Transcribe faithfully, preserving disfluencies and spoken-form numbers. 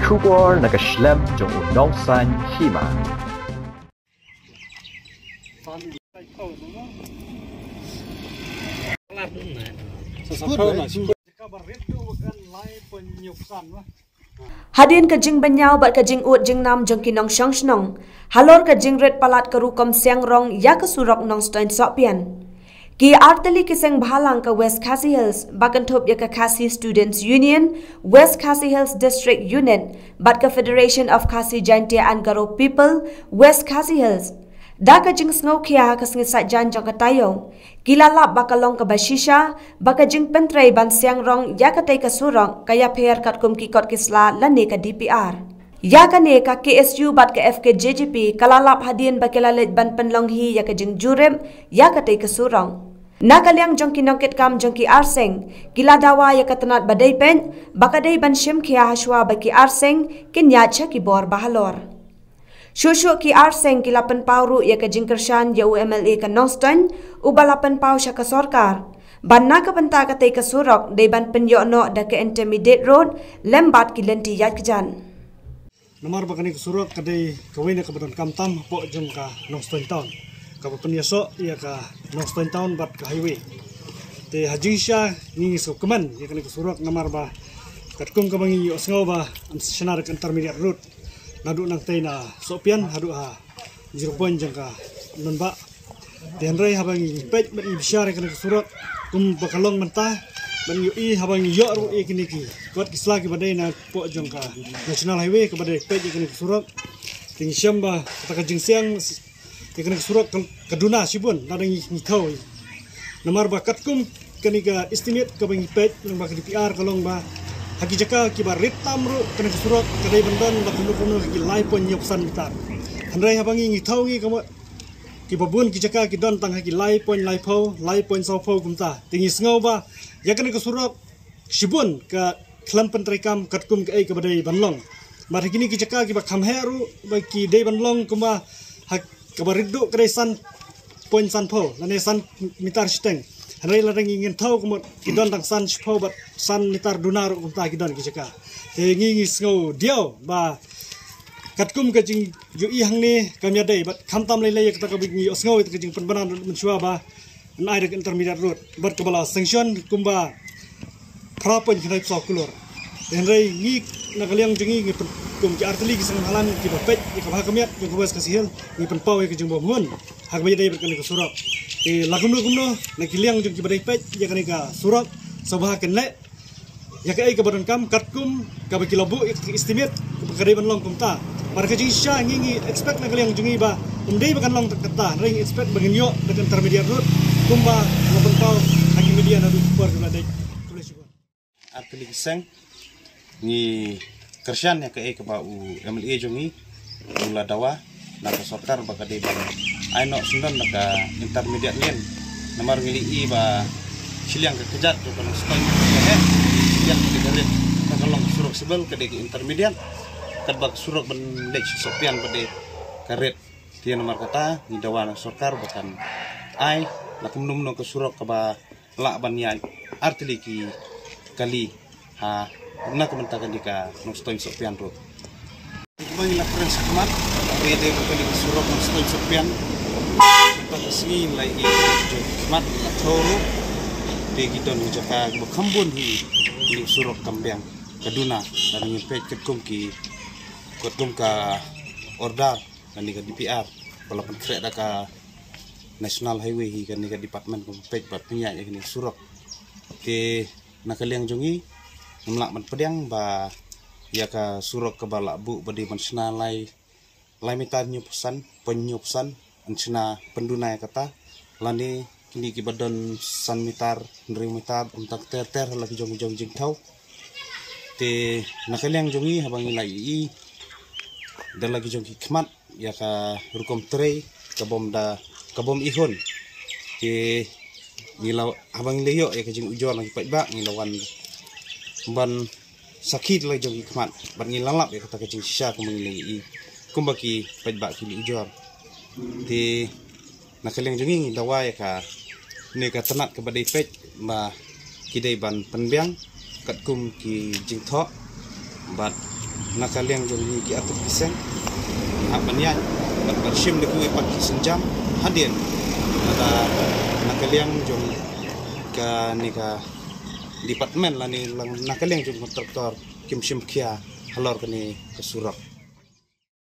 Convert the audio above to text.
Khubor na ka shlem jong u nongsan hima. Hadien ka jingbynñiaw bad ka jingud jingnam jong ki nongshong shnong halor ka jingrit palat ka rukom siang rong ïa ka surok Nongstoiñ Sohpian, ki artylli ki seng bhalang ka West Khasi Hills ba kynthup ïa ka Khasi Students Union, West Khasi Hills District Unit bad ka Federation of Khasi Jaintia and Garo People, West Khasi Hills, da ka jingsngew khia ha ka sngi Saitjaiñ jong ka taïew, ki la lap ba ka long kaba shisha ba ka jingpyntrei ban siang rong ïa katei ka surok ka ïapher katkum ki kot ki sla lane ka D P R. Ïa kane ka K S U bad ka F K J G P ka la lap hadien ba ki la leit ban pynlong hi ïa ka jingjurip ïa katei ka surok. Na ka liang jong ki nongkitkam jong ki arseng, ki la dawa ïa ka tnat ba dei peit ba ka dei ban shim khia hashwa ba ki arseng kin ïaid sha ki bor ba halor. Shuh shuh ki arseng ki la pynpaw ruh ïa ka jingkyrshan ïa u M L A ka Nongstoiñ, uba la pynpaw sha ka sorkar ba na ka bynta katei ka surok dei ban pynïoh noh da ka intermediate road lem bad ki lynti ïaid kjat. Namar ba kane ka surok ka dei kawei na kaba donkam tam hapoh jong ka Nongstoiñ Town, kaba pynïasoh ïa ka Nongstoiñ Town bad ka highway. Te ha jingshisha ngi ngi sngewkmen ïa kane ka surok namar ba katkum kaba ngi ïohsngew ba yn shna da ka intermediate road naduh nangtei na Sohpian haduh ha zero point jong ka Nongbah. Te hynrei haba ngi peit bad ngi bishar ïa kane ka surok kumba ka long mynta, bad ngi ïohi haba ngi ïoh ruh ïa kine ki kot ki sla kiba dei napoh jong ka National Highway kaba dei peit ïa kane ka surok. Te ngi shem ba kata ka jingsiang ïa kane ka surok ka duna shibun lada ngi ngi thaw. Namar ba katkum kane ka estimate kaba ngi peit lyngba ka D P R ka long ba ha ki jaka kiba rit tam ruh kane ka surok ka dei ban don la kumno kumno ha ki lai point hynñiewphew san mitar. Hynrei haba ngi ngi thaw ngi ka mut kiba bun ki jaka ki don tang ha ki lai point laiphew, lai point sawphew kumta. Te ngi sngew ba ïa kane ka surok shibun ka khlem pyntreikam katkum kaei kaba dei ban long. Bad ha kine ki jaka kiba kham heh ruh ba ki dei ban long kumba ha kaba rit duh ka dei san point sanphew lane san mitar shiteng. Hynrei lada ngi ngin thaw ka mut ki don tang san shiphew bad san mitar duna ruh kumta ki don ki jaka. Te ngi ngi sngew diaw ba katkum ka jingïohi hangne kam ïadei bad khamtam lei lei ïa kata kaba ngi ïohsngew ïa kata ka jingpynbna mynshuwa ba yn ai da ka intermediate road bad kaba la sanction kumba phra point khyndai phew saw klur. Hynrei ngi na ka liang jong ngi ngi pyn kum ki artylli ki seng bhalang kiba peit ïa ka bha ka miat jong ka West Khasi Hills ngi pynpaw ïa ka jingbymhun ha kaba ïadei bad kane ka surok. Te la kumno kumno na ki liang jong kiba dei peit ïa kane ka surok sngewbha kin leh ïa kaei kaba donkam katkum kaba ki la buh ïa ka estimate kaba ka dei ban long kumta. Bad ka jingshisha ngi ngi expect na ka liang jong ngi ba ym dei ba kan long tang kata, hynrei ngi expect ba ngin ïoh da ka intermediate road kumba la pynpaw ha ki media naduh ka por kaba la dei. Khublei shibun. Artylli ki seng ngi kyrshan ïa kaei kaba u M L A jong ngi u la dawa na ka sorkar ba ka dei ban ai noh syndon da ka intermediate lane. Namar ngi la ïohi ba shiliang ka kjat jong ka Nongstoiñ ka heh, shiliang ka rit, ka long ka surok civil ka dei ka intermediate. Katba ka surok ban leit sha Sohpian ba dei ka rit. Te namar kata ngi dawa na sorkar ba kan ai na kumno kumno ka surok kaba lah ban ïaid artylli ki kali ha na ka bynta kane ka Nongstoiñ Sohpian road. Kumba ngi la kren shakhmat ba ïadei bad kane ka surok Nongstoiñ Sohpian. Bad ka sngi la ïohi jong ki khmat la thaw ruh. Te ki don ki jaka kiba kham bun hi kane ka surok kam biang ka duna. Lada ngin peit katkum ki katkum ka order kane ka D P R ba la pynkhreh da ka National Highway hi kane ka department kaba peit bad pynïaid ïa kane ka surok. Te na ka liang jong ngi ngim lah ban pdiang ba ïa ka surok kaba la buh ba dei ban shna lai, lai mitar hynñiewphew san, point hynñiewphew san yn shna pynduna ïa kata lane kine kiba don san mitar, hynriew mitar, kumta ter ter ha la ki jong ki jong jingthaw. Te na ka liang jong ngi haba ngi la ïohi da la ki jong ki khmat ïa ka rukom trei ka bym da, ka bym ihun. Te ngi la, haba ngi la ïoh ïa ka jingujor na ki paidbah ngi la wan ban sakhi da la ki jong ki khmat bad ngi la lap ïa kata ka jingshisha kumba ngi la ïohi kumba ki paidbah ki la ujor. Te na ka liang jong ngi ngi dawa ïa kane ka tnat kaba dei peit ba ki dei ban pynbiang katkum ki jingthoh bad na ka liang jong ngi ki artylli ki seng, hap ban ïaid bad ban shim da kiwei pat ki sienjam hadien, lada na ka liang jong kane ka department lane na ka liang jong kontraktor kim shim khia halor kane ka surok.